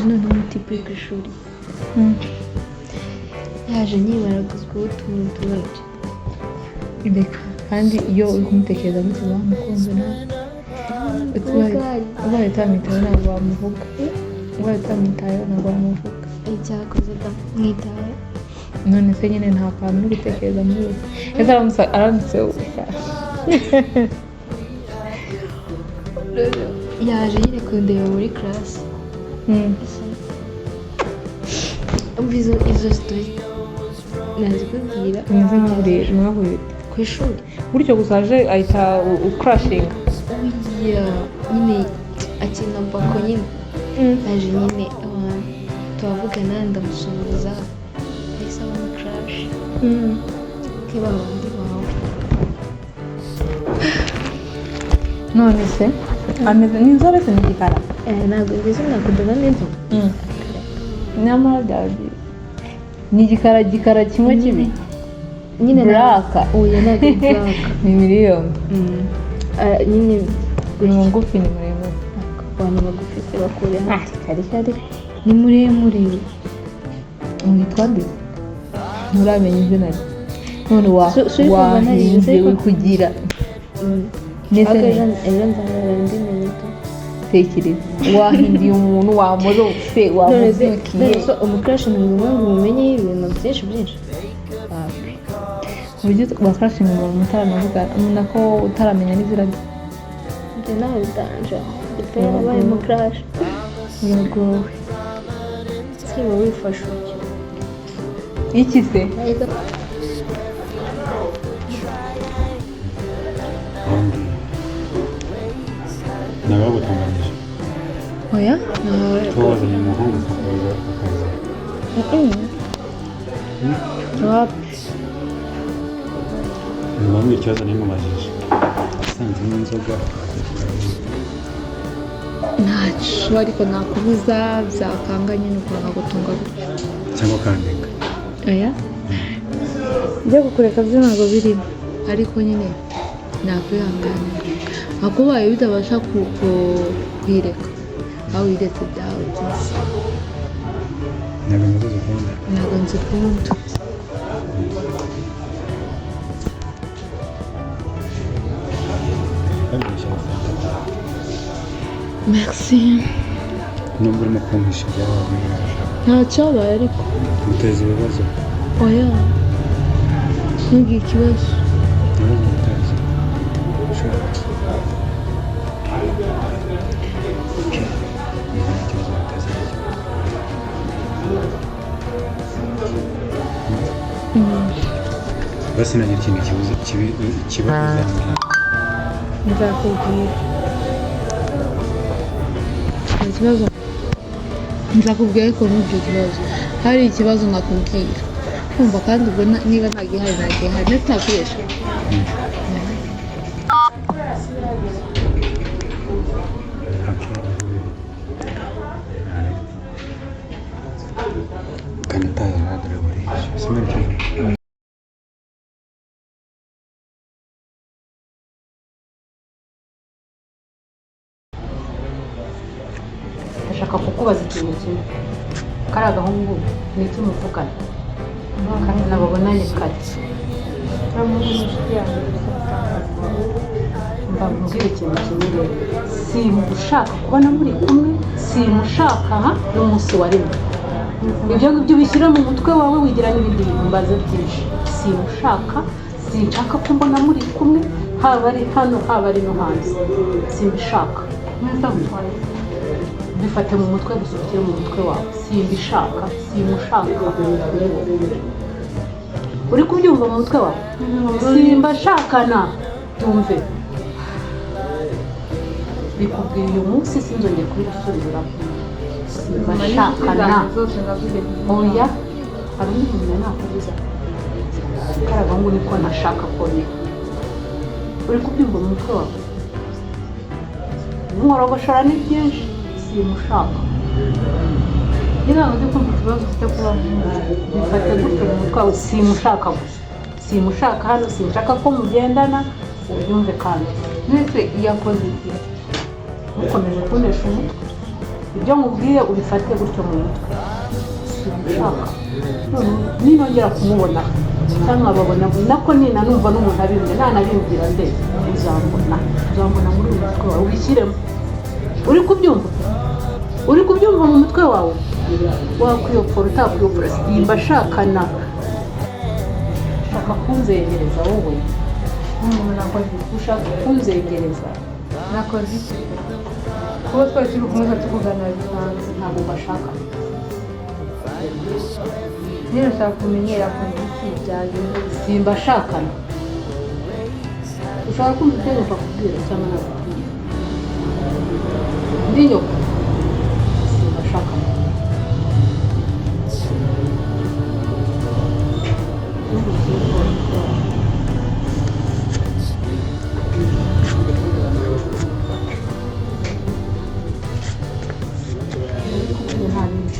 Uzi noneho umutipe uri ku ishuri yaje nyibaraguzwaho utuntu tundi. Reka, kandi iyo uri kumutekereza gutyo wamukunze nawe. Ubaye utamwitayeho ntabwo wamuvuga, ubaye utamwitayeho ntabwo wamuvuga. Icyakoze da, mwitaye. None se nyine nta kantu uri gutekereza muri we? Ese aramutse Yaje nyine kundeba muri class. Umva, izo story nazikubwira. Mumeze nk'aburiye mwahuriye? Ku ishuri. Gutyo gusa aje ahita ucrushinga? Oya, nyine akina bako nyine. Yaje nyine, abantu turavugana, ndamusuhuza, ahise abona crush ke ba bandi bawe. None se ameze n'inzobe se, ni igikara? Ntabwo ngeze, nakundana n'inzobe. Nyamara byaba byiza. Ni igikara, gikara kimwe kibi? Nyine. Black? Oya, ntabwo ari black. Ni miliyoni. Ah, nyine. Ni mugufi, ni muremure? Abantu bagufi se bakure hano? Kari kari. Ni muremure. Witwa nde? Nturamenya izina rye none wa Si uri kumva narize wahinze ko- we kugira ndetse. Ariko ejo nzarara ndimenye tu. Tekereza wahindiye umuntu, wamurose, None se wamubyukiye. None se umucrush ni ngombwa ngo umumenyeho ibintu byinshi byinshi? Ku buryo wacrushinga umuntu mutaranavugana, nako utaramenya n'izina rye. Ibyo ntawe bidanje ndetse yarabaye umucrush. Uragowe. Siba wifashe utyo. Iki se? Wambwiye nawe bagutunganyije? Oya. Ko wazanye umuhungu akaza akaza? Wapi. Ntibambwira ikibazo nimubajije, asanzemo inzoga. Ntacyo, ariko nakubuza byakanga nyine ukuntu nagutunga gutyo. Cyangwa akandika. Oya, ibyo kukureka byo ntabwo birimo, ariko nyine nakwihanganira akubaye bitabasha kuyireka, aho uyiretse byaba byiza. Ntabwo inzoga zikunda? Ntabwo nzikunda. Kandi fanta. Merci. Nubwo urimo kumpisha ibyabaye. Nta cyabaye ariko. Guteza ibibazo. Oya, ntugire ikibazo. Ibibazo guteza ushobora. Okay. Niba nta kibazo guteza nacyo. Basi nagira ikintu kibuze kibi kiba uzambwira. Nzakubwira, nta kibazo, nzakubwira, ariko ntugire ikibazo. Hari ikibazo nakubwira, kumva kandi ubwo niba nta gihari, nta gihari, ndetse ntakubesha. Okay. Kanataye dore burije simba ikibazo. Ndashaka kukubaza ikintu kimwe. Kariya gahungu ni iki muvugana kandi nababonanye kare? Mbabwire ikintu kimwe rero: simushaka kubona muri kumwe, simushaka ha n'umunsi wa rimwe. Ibyo ngibyo ubishyira mu mutwe wawe, wigira n'ibindi bintu mbaze byinshi. Simushaka, sinshaka ko mbona muri kumwe, haba ari hano, haba ari no hanze, simbishaka. Bifate mu mutwe gusa, ubishyire mu mutwe wawe: simbishaka, simushaka. Uri kubyumva mu mutwe wawe? Simbashakana, byumve. Bikubwiye uyu munsi, sinzongeye kubigusubiramo. Simbashakana. Oya, hari undi muntu nakubuza. Kariya gahungu niko ntashaka kongera. Uri kubyumva mu mutwe wawe? Nkorogoshora ni byinshi, simushaka. Nyine ntabwo ndi kumva ikibazo ufite kuba. Bifate gutyo mu mutwe wawe: simushaka gusa, simushaka hano, simushaka ko mugendana, ubyumve kandi. Mwese yakoze iki? Mukomeje kuntesha umutwe. Ibyo nkubwiye ubifate gutyo mu mutwe. Simushaka. Ninongera kumubona cyangwa nkababona, nako nina numva n'umuntu abimbwira, nanabimbwira nde, uzambona, uzambona muri uyu mutwe wawe, ubishyiremo. Uri kubyumva? Uri kubyumva mu mutwe wawe? Wakwiyopfora utakwiyopfora, simba ashakana. Ushaka kunzengereza wowe? Umuntu nakoze iki? Ushaka kunzengereza? Nakoze iki? Kuba twari turi kumwe tukuganira bisanzwe. Ntabwo mbashaka. Nyine ushaka kumenya yakoze iki, byagenze bite? Simba ashakana. Ushobora kumva ibyo nyoko akubwira cyangwa ntabwo? Ndi nyoko. Simba ashakana. Nta bindi.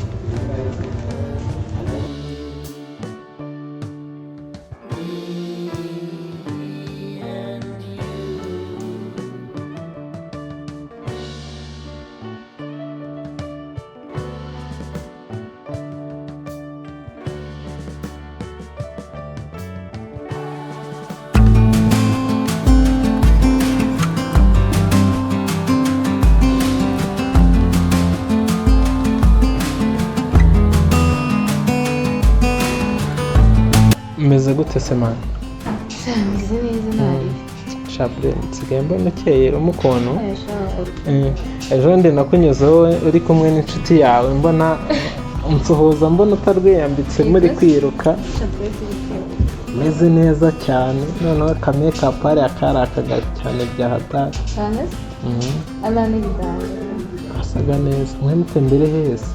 Umeze gute se mani? Meze neza, ntari. Shabure, nsigaye mbona ukeye umukuntu. Ejo bundi nakunyuzeho uri kumwe n'inshuti yawe, mbona unsuhuza, mbona utarwiyambitse muri kwiruka. Meze neza cyane, noneho aka makeup hariya karakaga cyane bya hatari. Cyane se? Ala n'ibiganza. Asaga neza. Mwe mutembere heza?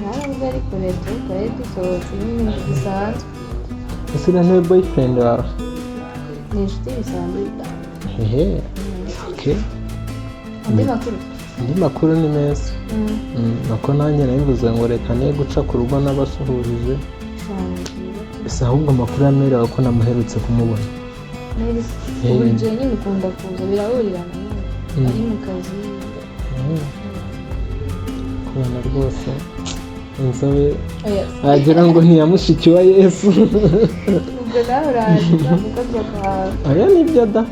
Ntabwo ari kure, twari dusohotse nyine bisanzwe. Ese uriya niwe boyfriend wawe? Ni inshuti bisanzwe. Hehe, okay. Andi makuru? Andi makuru ni meza. Nako nanjye nabivuze ngo reka ne guca ku rugo n'abasuhurije. Cyane byiza. Ese ahubwo amakuru ya Mary wawe, ko namuherutse kumubona? Mary, buri gihe nyine ukunda kuza, birahurirana nyine. Ari mu kazi. Kubona rwose inzobe Oya. wagira ngo ni iya mushiki wa Yesu. Ubwo nawe uraje gukabya kwawe. Oya, nibyo da.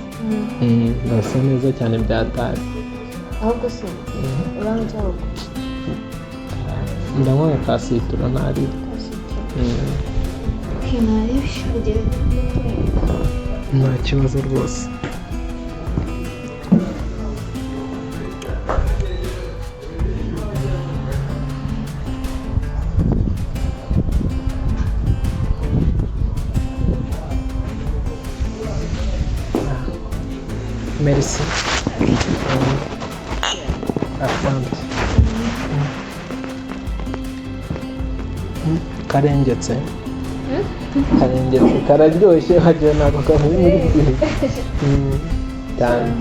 Urasa neza cyane byataye. Ahubwo se uranywa cyangwa? Ndanywa nka kasitura ntarira. Kinari. Nta kibazo rwose. Merci. Asante. Karengetse. Karengetse kararyoshye, wagira ntabwo kavuye muri byiza. Cyane.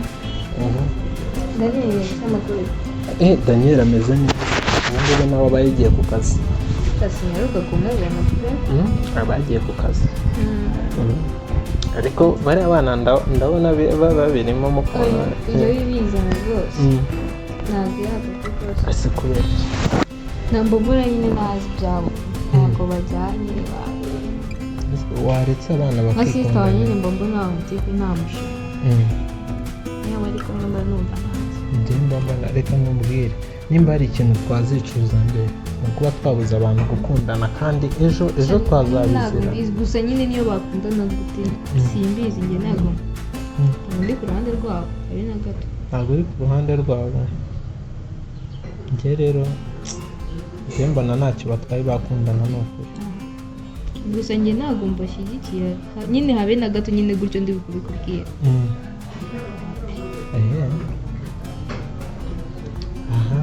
Daniel, amakuru? Daniel ameze neza. Ubu ngubu nawe aba yagiye ku kazi. Sinyaruka kumubona pe. Aba yagiye ku kazi. Ariko bariya bana ndabona babirimo mukunda. Ibyo bibizana rwose. Ntabwo yahagaze rwose. Ese kubera iki? Ntabwo mbona nyine, ntazi ibyabo, ntabwo bajyanye. Waretse abana Nka sister wawe bakikundana. nyine, mba mbona wa mutipe nta mushinga. Iyo bari kumwe mba numva ntazi. Njye mba mbona, reka nkubwire, nimba hari ikintu twazicuza mbere ni ukuba twabuza abantu gukundana, kandi ejo ejo Ntabwo twazabizira. mbizi, gusa nyine niyo bakundana gute simbizi, njye ntabwo ntabwo ndi ku ruhande rwabo habe na gato. Ntabwo uri ku ruhande rwabo. Njye rero, njye mbona ntacyo batwaye bakundana, ni ukuri. Gusa njye ntabwo mbashyigikira nyine habe na gato nyine, gutyo ndi kubikubwira. Ehe. Aha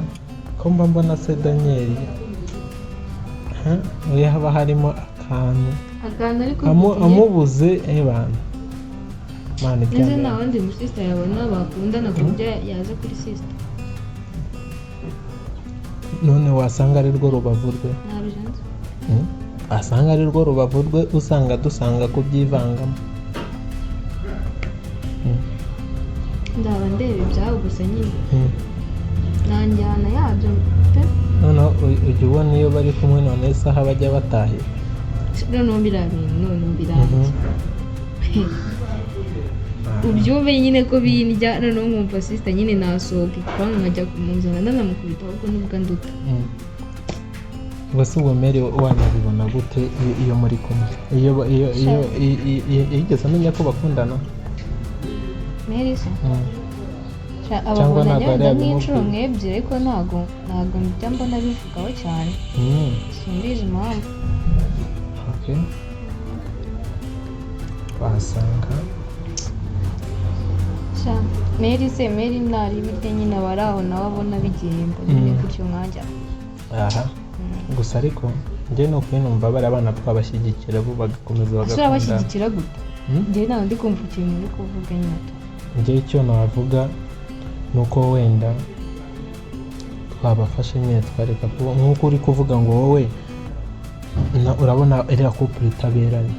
ko mba mbona se Daniel, aha oya, haba harimo akantu. Akantu ariko Amubuze ebana Mana. Neze Ibyamera. nta wundi musista yabona bakundana ku buryo yaza kuri sister? None wasanga ari rwo rubavu rwe. Ntabijanze. Wasanga ari rwo rubavu rwe, usanga dusanga kubyivangamo. Ndaba ndeba ibyabo gusa nyine. Nta njyana yabyo pe. Noneho ujya ubona iyo bari kumwe none isaha bajya batahira. Noneho biriya bintu noneho birandya. Ubyumve nyine ko bindya, noneho nkumva sister nyine nasohoka igipangu nkajya kumuzana ndanamukubita ahubwo nubwo anduta. Ubwo se ubwo Mary wanabibona gute iyo muri kumwe? Iyo yigeze amenya ko bakundana? Mary se? Cyangwa Ababona ntabwo wenda yari nk'inshuro yabimubwiye? nk'ebyiri, ariko ntabwo njya mbona abivugaho cyane. Simbizi impamvu. Okay. Wasanga Sha, Mary se, Mary ntari ibiryo nyine aba ari aho nawe abona bigenda nyine gutyo nkajya. Aha gusa ariko njye ni ukuri numva bariya bana twabashyigikira bo bagakomeza Ese bagakundana. urabashyigikira gute? Njye ntabwo ndi kumva ikintu uri kuvuga nyine tu. Njye icyo navuga ni uko wenda twabafashe nyine twareka kuba nk'uko uri kuvuga ngo wowe urabona iriya couple itaberanye.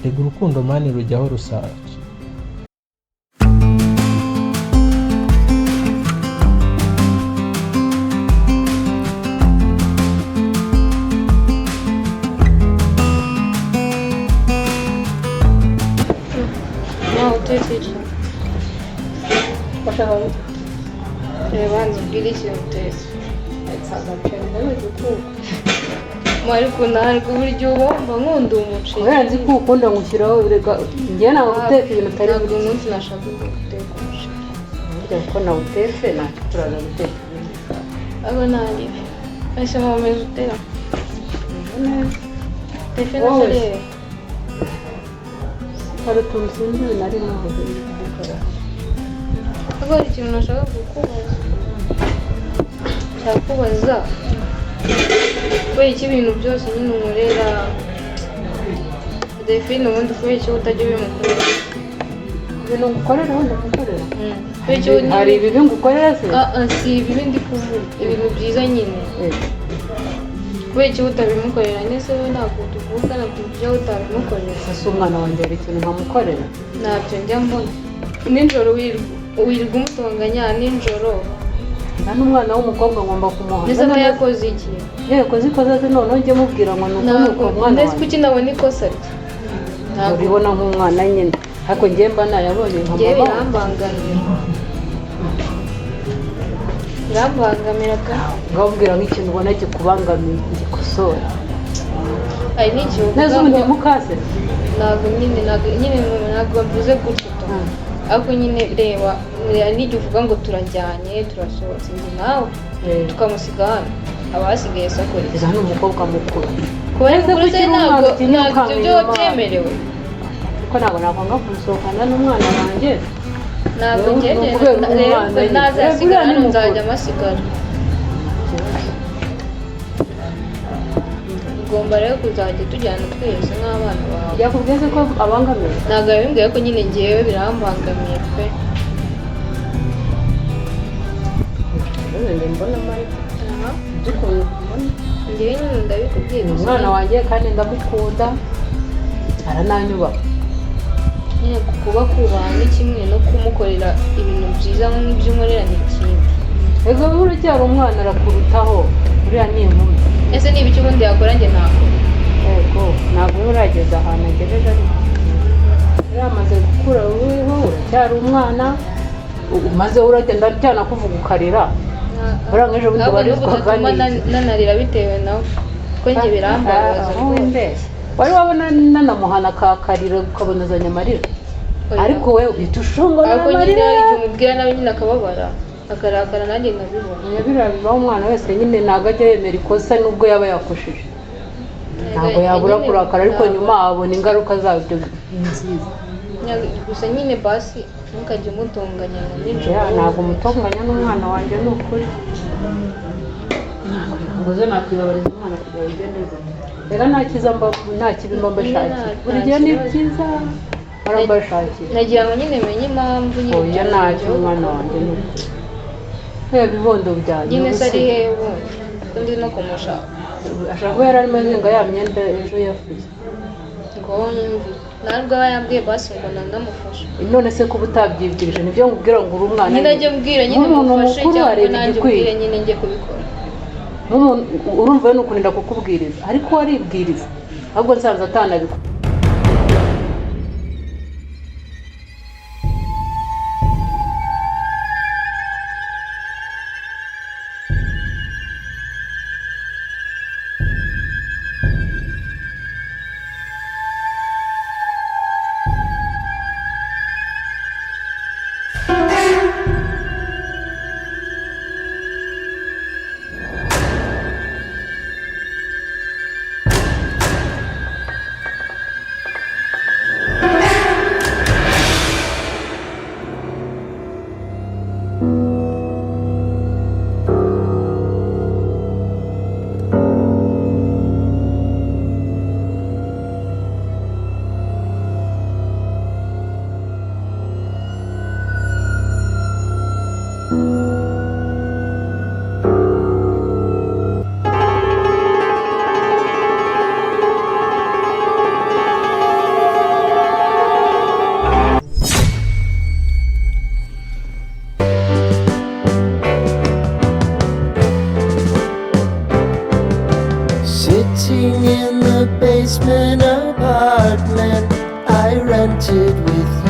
Rega urukundo mani rujyaho rusaza. Nawe utetse iki? Washaka Reba banza ubwire ikintu utetse. Agaceri ndabizi ko Ariko ntabwo uburyo ubomba nkunda umuceri. Kubera nzi ko ukunda ngushyiraho, rega njye ntabwo guteka ibintu utari Ntabwo burye. uyu munsi nashakaga guteka umuceri. Burya kuko nawutetse ntacyo, turaza guteka ibindi. Abo ntaribi. Ese nkomeza utera? Neza. Telefone Wowe. se? Hari utuntu sinzi nari nahoze gukora. Ariko hari ikintu nashaka kukubaza. Nshaka kubaza kubera iki ibintu byose nyine unkorera Delphine, ubundi kubera iki utajya ubimukorera? Ibintu ngukorera wenda ngukorera? Kubera iki nyine- Hari ibibi ngukorera se? Ah, ah, si ibibi ndi kuvuga, ibintu byiza nyine. Kubera iki utabimukorera? Nese we ntabwo tuvukana ku buryo utabimukorera? Ese umwana wanjye hari ikintu nkamukorera? Ntabyo njya mbona. Nijoro wirirwa umutonganya nijoro. Nta n'umwana w'umukobwa ngomba kumuha. Ndetse aba yakoze iki? Iyo yakoze ikosa se noneho njye mubwira ngo ni uko ni uko Ntabwo umwana ndetse wanjye kuki nabona ikosa rye? Ntabwo ubibona nk'umwana nyine, ariko njye mba nayabonye nka njyewe mama. Birambangamira pe. Ngabubwira nk'ikintu ubona kikubangamiye gikosora. Hari n'igihe uvuga Neza ubundi ngo mukase. Ntabwo nyine ntabwo mvuze gutyo tu, ariko nyine reba, hari n'igihe uvuga ngo turajyanye, turasohotse njye nawe, tukamusiga hano, aba hasigaye se akora iki? Iza ni umukobwa mukuru. Kuba ari Ese mukuru se kuki ntabwo umwana utinya ntabwo ibyo byo ukamenya? byemerewe. Kuko ntabwo nakwanga kumusohokana n'umwana wanjye. Ntabwo Ni njye ukubera rero umwana nyine. nazasigara Uriya ni hano mukuru. nzajya amasigara. Ugomba rero kuzajya tujyana twese nk'abana bawe. Yakubwiye se ko abangamiwe? Ntabwo yabimbwiye ko nyine ngewe birambangamiye pe. Njye mbona Marika by'ukuntu mbona. Ngewe nyine ndabikubwiye Ni gusa. umwana wanjye kandi ndamukunda, arananyubaha. Nyine kuba kubaha ni kimwe no kumukorera ibintu byiza nk'ibyo unkorera ni ikindi. Ego uracyari umwana, arakurutaho, uriya ni inkumi. Ese niba icyo ubundi yakora njye nakora? Ego ntabwo uba urageza ahantu agejeje, ariko uriya amaze gukura, wowe uracyari umwana, maze uragenda cyane akuvuga ukarira. Buriya nk'ejo bundi Ahubwo n'ubu warizwaga udatuma n'iki? nanarira bitewe nawe, kuko njye birambabaza Ah, rwose. mbese wari wabona nanamuhana akakarira ukabona azanye amarira? Oya. Ariko we uhita ushongora Ariko nyine amarira. hari igihe umubwira nawe nyine akababara akarakara, nanjye nkabibona. Oya, biriya bibaho, umwana wese nyine ntabwo ajya yemera ikosa nubwo yaba yakosheje, ntabwo yabura Nyine kurakara, ariko ntabwo- nyuma abona ingaruka zabyo nziza. Gusa nyine basi ntukajye umutonganya ngo nijoro. Ya, ntabwo umutonganya n'umwana wanjye, ni ukuri. Ntabwo ze nakwibabariza umwana kugira ngo bigende neza. Rero nta cyiza mba, nta kibi mba mbashakira, buri gihe ni byiza mpora mbashakira. Nagira ngo nyine menye impamvu nyine Oya, ibyo ntacyo, bintu. umwana wanjye ni ukuri. Oya, bibondo byanjye. Nyine se ari ubu hehe ubundi ko ndi no kumushaka? Ashobora kuba yari arimo azinga ya myenda ejo yafuze. Ngo nyumvire. Ntabwo aba yambwiye basi ngo nanamufashe. None se kuba utabyibwirije, nibyo nkubwira ngo uri umwana? Nyine ajye mbwira nyine Nk'umuntu mufashe mukuru cyangwa areba nanjye igikwiye. ubwire nyine njye kubikora. Nk'umuntu urumva we ni ukurinda kukubwiriza, ariko waribwiriza, ahubwo nsanze atanabikora. Sitting in the basement apartment I rented with